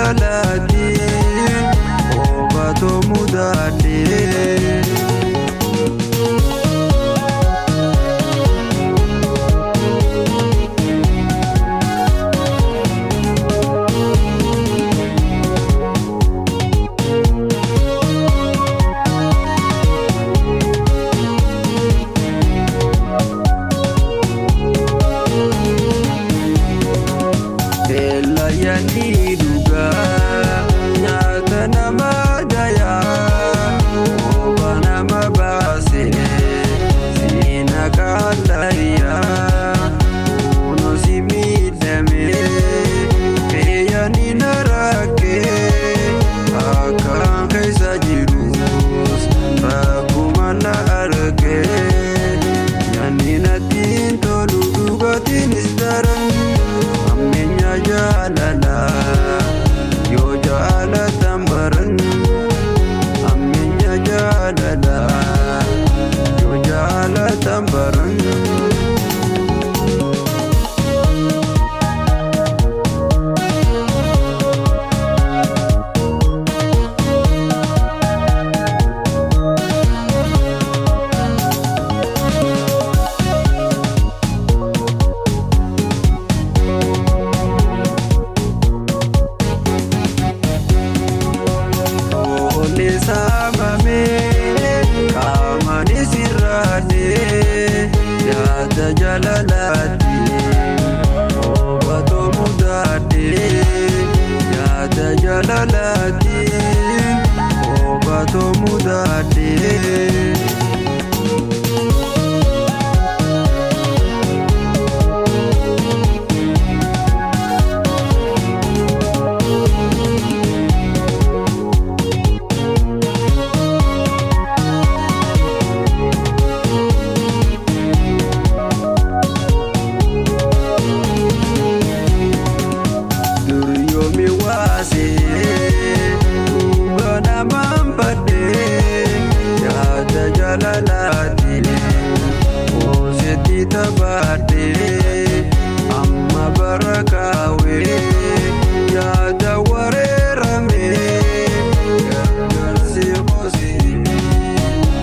jaalalaati obatoo mudaadhee. Beela yaanii dhugaa nyaata nama dayaa oba nama baase siina qallayyaa kuno si miidhame feeyyaanii na rakkee akkaan keessa jirus rakkuma na argee nyaanni natti hin tolu dhugaatiinis daran hammeenya jaalalaa yoo jaalatan baran hammeenya jaalalaa yoo jaalatan baran. Foonni saamamee qaamaanis irraadhee yaada jaalalaati obatoo mudaadhee yaada jaalalaati obatoo mudaadhee. Duryoomi waasee dhuga namaan badhee yaada jaalalaati hoosetti taphadhee amma bara kaawee yaada wareeramee gargaarsi qosee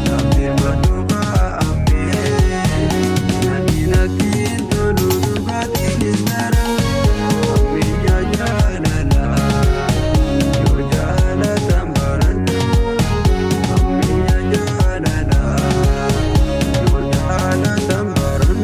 namni baddu kaa'amee nyaanni natti hin tolu dhugaatiinis daran hammeenya jaalalaa yoo jaalatan baran hammeenya jaalalaa yoo jaalatan baran.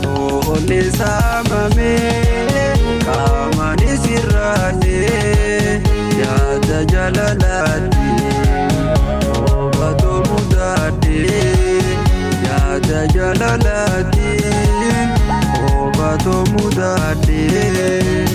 Foonni saamamee qaamaanis irraadhee yaada jaalalaati obatoo mudaadhee yaada jaalalaati obatoo mudaadhee.